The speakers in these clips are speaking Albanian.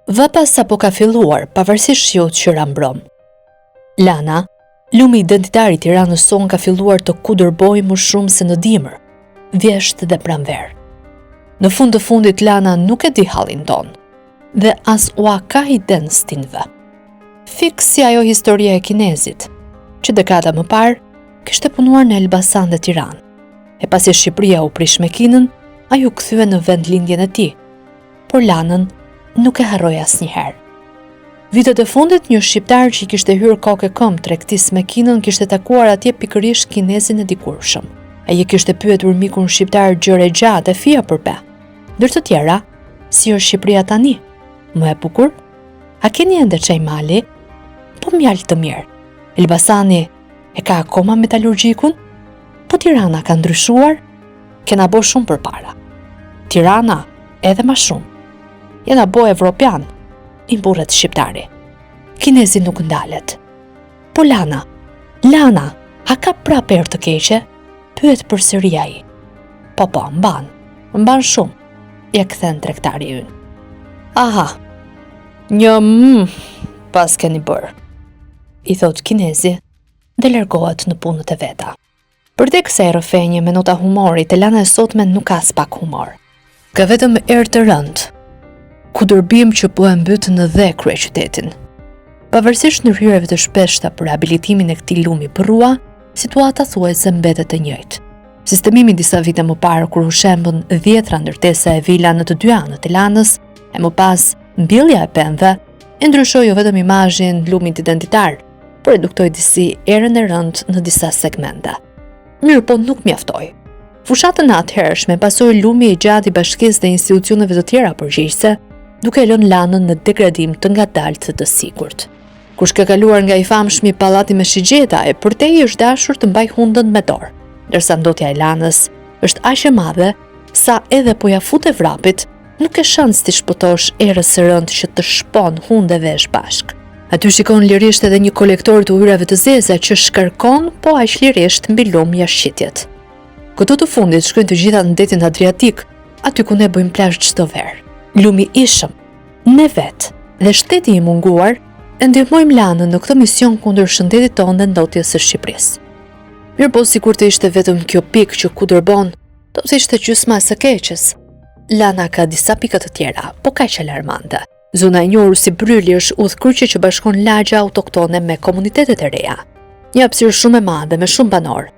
Vapa sapo ka filluar, pavarësisht shiut që ra mbrëmë. Lana, lumi identitar i Tiranës sonë ka filluar të kudërbojë më shumë se në dimër, vjeshtë dhe pranverë. Në fund të fundit Lana nuk e di hallin tonë dhe as ua ka idenë stinëve. Fiks si ajo historia e kinezit, që dekada më parë kishte punuar në Elbasan dhe Tiranë. E pasi Shqipëria u prish me Kinën, ai u kthye në vendlindjen e tij, por Lanën nuk e harroi asnjëherë. Vitet e fundit, një shqiptar që i kishte hyrë kokë e këmbë tregtisë me Kinën kishte takuar atje pikërisht kinezin e dikurshëm. Ai e kishte pyetur mikun shqiptar gjerë e gjatë e fije për pe. Ndër të tjera, si është Shqipëria tani? Më e bukur? A keni ende çaj mali? Po mjaltë të mirë. Elbasani e ka akoma metalurgjikun? Po Tirana ka ndryshuar? Kena bo shumë përpara. Tirana edhe ma shumë. Jena bo evropian, i mburret shqiptari. Kinezi nuk ndalet. Po Lana, Lana, a ka prapë erë të keqe? Pyet përsëri ai. Po po, mban, mban shumë, ia kthen tregtari ynë. Aha, një mm, paskeni bërë, i thotë kinezi dhe largohet në punët e veta. Përtej kësaj rrëfenje me nota humori, te Lana e sotme nuk ka aspak humor. Ka vetëm erë të rëndë, kudërbim që po e mbyt në dhe kryeqytetin. Pavarësisht ndërhyrjeve të shpeshta për rehabilitimin e këtij lumi përrua, situata thuajse mbetet e njëjtë. Sistemimi disa vite më parë kur u shembën dhjetra ndërtesa e vila në të dy anët e Lanës, e më pas mbjellja e pemëve, e ndryshoi jo vetëm imazhin lumit identitar, por reduktoi disi erën e rëndë në disa segmente. Mirëpo nuk mjaftoi. Fushatën e atëhershme pasoi lumi i gjatë i bashkisë dhe institucioneve të tjera përgjegjëse, duke e lënë Lanën në degradim të ngadaltë të sigurt. Kush ka kaluar nga i famshmi pallati me shigjeta e përtej është dashur të mbajë hundën me dorë, ndërsa ndotja e Lanës është aq e madhe sa edhe po ia fute vrapit, Nuk ke shans t'i shpëtosh erës së rëndë që të shpon hundë e veshë bashkë. Aty shikon lirisht edhe një kolektor të ujërave të zeza që shkarkon po aq lirisht mbi lumë jashtëqitjet. Këto të fundit shkojnë të gjitha në detin Adriatik, aty ku ne bëjmë plazh çdo verë. Lumi Ishëm, ne vetë dhe shteti i munguar e ndihmojmë Lanën në këtë mision kundër shëndetit tonë dhe ndotjes së Shqipërisë. Mirëpo sikur të ishte vetëm kjo pikë që kudërbon, do të ishte gjysma e së keqes. Lana ka disa pika të tjera, po kaq alarmante. Zona e njohur si Brryli është udhëkryqi që bashkon lagje autoktone me komunitetet e reja. Një hapësirë shumë e madhe me shumë banorë.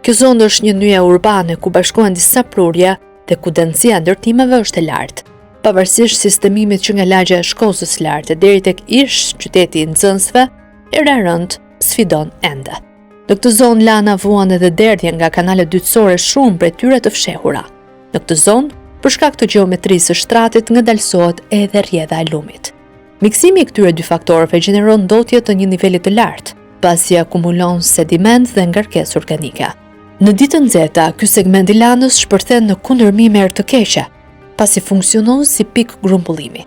Kjo zonë është një nyje urbane ku bashkohen disa prurje dhe ku dendësia e ndërtimeve është e lartë. Pavarësisht sistemimit që nga lagja e Shkozës lart e deri tek ish qyteti i nxënësve, era e rëndë sfidon ende. Në këtë zonë Lana vuan edhe derdhje nga kanalet dytësore shumë prej tyre të fshehura. Në këtë zonë, për shkak të gjeometrisë së shtratit, ngadalësohet edhe rrjedha e lumit. Miksimi i këtyre dy faktorëve gjeneron ndotje të një niveli të lartë, pasi akumulon sediment dhe ngarkesë organike. Në ditë të nxehta, ky segment i Lanës shpërthen në kundërmim erë të keqe, pasi funksionon si pikë grumbullimi.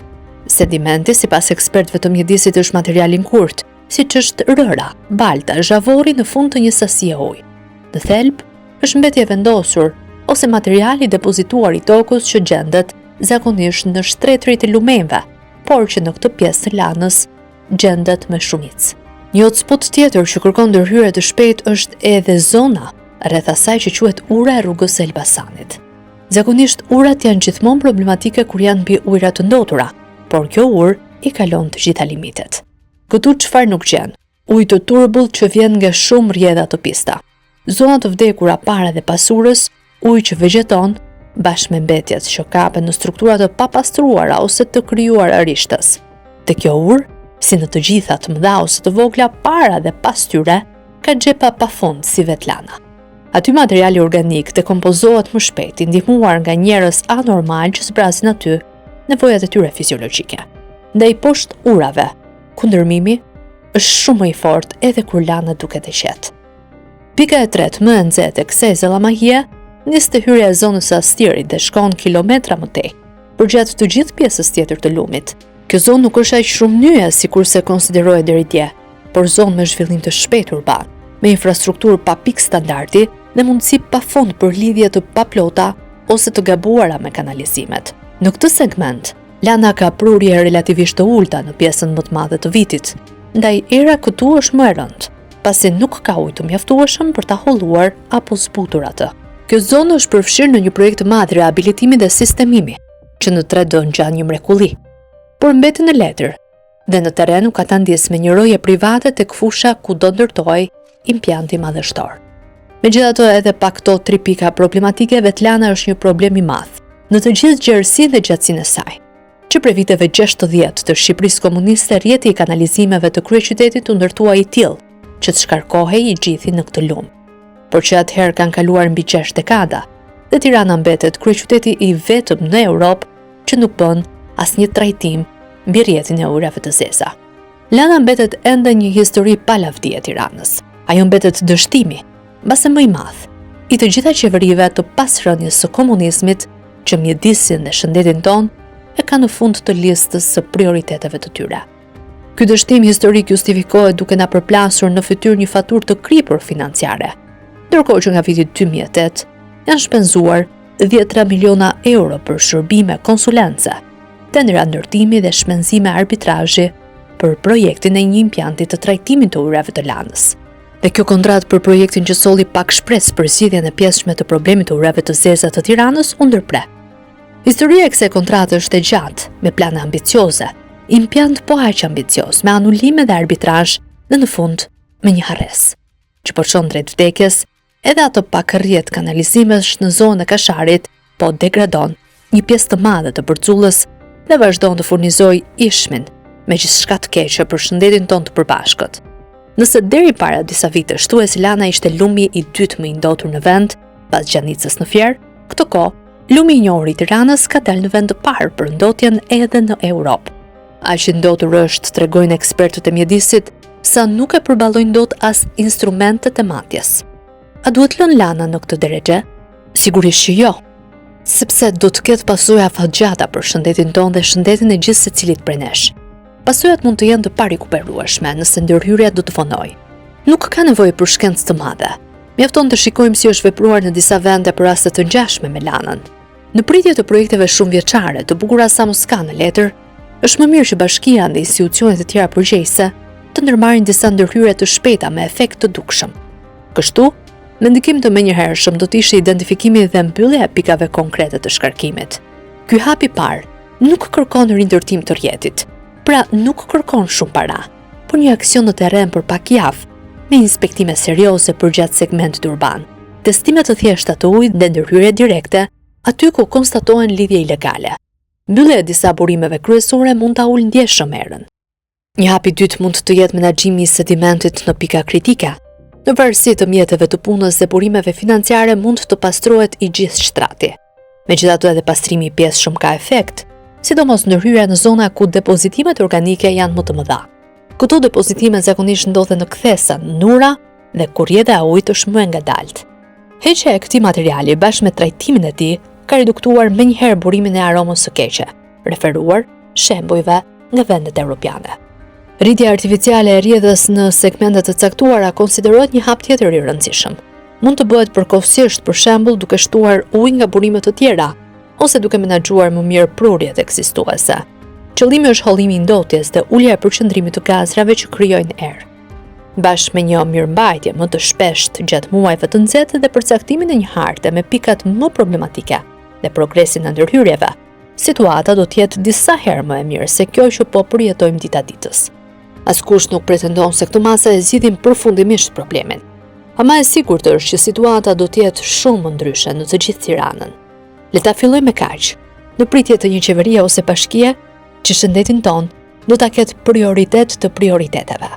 Sedimenti, sipas ekspertëve të mjedisit, është material i ngurtë, siç është rëra, balta, zhavorri në fund të një sasie uji. Në thelb, është mbetje e vendosur ose material i depozituar i tokës që gjendet zakonisht në shtretërit e lumenjve, por që në këtë pjesë të Lanës gjendet me shumicë. Një hotspot tjetër që kërkon ndërhyrje të shpejtë është edhe zona rreth asaj që quhet ura e rrugës së Elbasanit. Zakonisht urat janë gjithmonë problematike kur janë mbi ujëra të ndotura, por kjo urë i kalon të gjitha limitet. Këtu çfarë nuk gjen? Ujë të turbullt që vjen nga shumë rrjedha të pista. Zona të vdekura para dhe pas urës, ujë që vegjeton bashkë me mbetjet që kapen në struktura të papastruara ose të krijuara rishtas. Te kjo urë, si në të gjitha të mëdha ose të vogla para dhe pas tyre, ka xhepa pa fund si vetë Lana. Aty materiali organik dekompozohet më shpejt, i ndihmuar nga njerëz anormalë që zbrazin aty nevojat e tyre fiziologjike. Ndaj poshtë urave, kundërmimi është shumë më i fortë edhe kur Lana duket e qetë. Pika e tretë më e nxehtë e kësaj zallamahie nis te hyrja e zonës së Astirit dhe shkon kilometra më tej, përgjatë të gjithë pjesës tjetër të lumit. Kjo zonë nuk është aq shumë nyje sikurse konsiderohej deri dje, por zonë me zhvillim të shpejtë urban, me infrastrukturë pa pikë standardi dhe mundësi pa fund për lidhje të paplota ose të gabuara me kanalizimet. Në këtë segment, Lana ka prurje relativisht të ulëta në pjesën më të madhe të vitit, ndaj era këtu është më e rëndë, pasi nuk ka ujë të mjaftueshëm për ta holluar apo zbutur atë. Kjo zonë është përfshirë në një projekt të madh rehabilitimi dhe sistemimi, që në 3D ngjan një mrekulli. Por mbeti në letër dhe në terren u katandis me një roje private tek fusha ku do ndërtohej impianti madhështor. Megjithatë edhe pa këto tri pika problematike, vetë Lana është një problem i madh në të gjithë gjerësinë dhe gjatësinë e saj. Që prej viteve 60 të Shqipërisë komuniste, rrjeti i kanalizimeve të kryeqytetit u ndërtua i tillë që të shkarkohej i gjithi në këtë lumë. Por që atëherë kanë kaluar mbi 6 dekada dhe Tirana mbetet kryeqyteti i vetëm në Europë që nuk bën asnjë trajtim mbi rrjetin e ujërave të zeza. Lana mbetet ende një histori pa lavdi e Tiranës. Ajo mbetet dështimi, mbase më i madh, i të gjitha qeverive të pas rënies së komunizmit që mjedisin dhe shëndetin tonë e ka në fund të listës së prioriteteve të tyre. Ky dështim historik justifikohet duke na përplasur në fytyrë një faturë të kripur financiare. Ndërkohë që nga viti 2008 janë shpenzuar dhjetra miliona euro për shërbime konsulence, tendera ndërtimi dhe shpenzime arbitrazhi për projektin e një impianti të trajtimit të ujërave të Lanës. Dhe kjo kontratë për projektin që solli pak shpresë për zgjidhjen e pjesshme të problemit të ujërave të zeza të Tiranës u ndërpre. Historia e kësaj kontrate është e gjatë, me plane ambicioze, impiant po aq ambicioz, me anulime dhe arbitrazh dhe në fund me një harresë që po çon drejt vdekjes Edhe atë pak rrjet kanalizimesh në zonën e Kasharit po degradon një pjesë të madhe të Bërxullës dhe vazhdon të furnizojë Ishmin me gjithçka të keqe për shëndetin tonë të përbashkët. Nëse deri para disa vitesh thuhej se Lana ishte lumi i dytë më i ndotur në vend, pas Gjanicës në Fier, këtë kohë, lumi i njohur i Tiranës ka dalë në vend të parë për ndotjen edhe në Europë. Aq i ndotur është, tregojnë ekspertët e mjedisit, sa nuk e përballojnë dot as instrumentet e matjes. A duhet lënë Lana në këtë derexhe? Sigurisht që jo, sepse do të ketë pasoja afatgjata për shëndetin tonë dhe shëndetin e gjithsecilit prej nesh. Pasojat mund të jenë të parikuperueshme nëse ndërhyrja do të vonojë. Nuk ka nevojë për shkencë të madhe. Mjafton të shikojmë si është vepruar në disa vende për raste të ngjashme me Lanën. Në pritje të projekteve shumëvjeçare, të bukura sa mos ka në letër, është më mirë që bashkia dhe institucionet e tjera përgjegjëse të ndërmarrin disa ndërhyrje të shpejta me efekt të dukshëm. Kështu, me ndikim të menjëhershëm do të ishte identifikimi dhe mbyllja e pikave konkrete të shkarkimit. Ky hap i parë nuk kërkon rindërtim të rrjetit, pra nuk kërkon shumë para, por një aksion në terren për pak javë, me inspektime serioze përgjatë segmentit urban, testime të thjeshta të ujit dhe ndërhyrje direkte aty ku konstatohen lidhje ilegale. Mbyllja e disa burimeve kryesore mund ta ulë ndjeshëm erën. Një hap i dytë mund të jetë menaxhimi i sedimentit në pika kritike. Në varësi të mjeteve të punës dhe burimeve financiare mund të pastrohet i gjithë shtrati. Megjithatë edhe pastrimi i pjesshëm ka efekt, sidomos ndërhyrja në zona ku depozitimet organike janë më të mëdha. Këto depozitime zakonisht ndodhen në kthesa, në ura dhe ku rrjedha e ujit është më e ngadaltë. Heqja e këtij materiali bashkë me trajtimin e tij ka reduktuar menjëherë burimin e aromës së keqe, referuar shembujve nga vendet europiane. Rritja artificiale e rrjedhës në segmente të caktuara konsiderohet një hap tjetër i rëndësishëm. Mund të bëhet përkohësisht, për shembull, duke shtuar ujë nga burime të tjera ose duke menaxhuar më mirë prurjet ekzistuese. Qëllimi është hollimi i ndotjes dhe ulja e përqendrimit të gazrave që krijojnë erë. Bashkë me një mirëmbajtje më të shpeshtë gjatë muajve të nxehtë dhe përcaktimin e një harte me pikat më problematike dhe progresin e ndërhyrjeve, situata do të jetë disa herë më e mirë se kjo që po përjetojmë dita ditës. Askush nuk pretendon se këto masa e zgjidhin përfundimisht problemin. Ama e sigurt është që situata do të jetë shumë më ndryshe në të gjithë Tiranën. Le ta fillojmë me kaq, në pritje të një qeverie ose bashkie që shëndetin tonë do ta ketë prioritet të prioriteteve.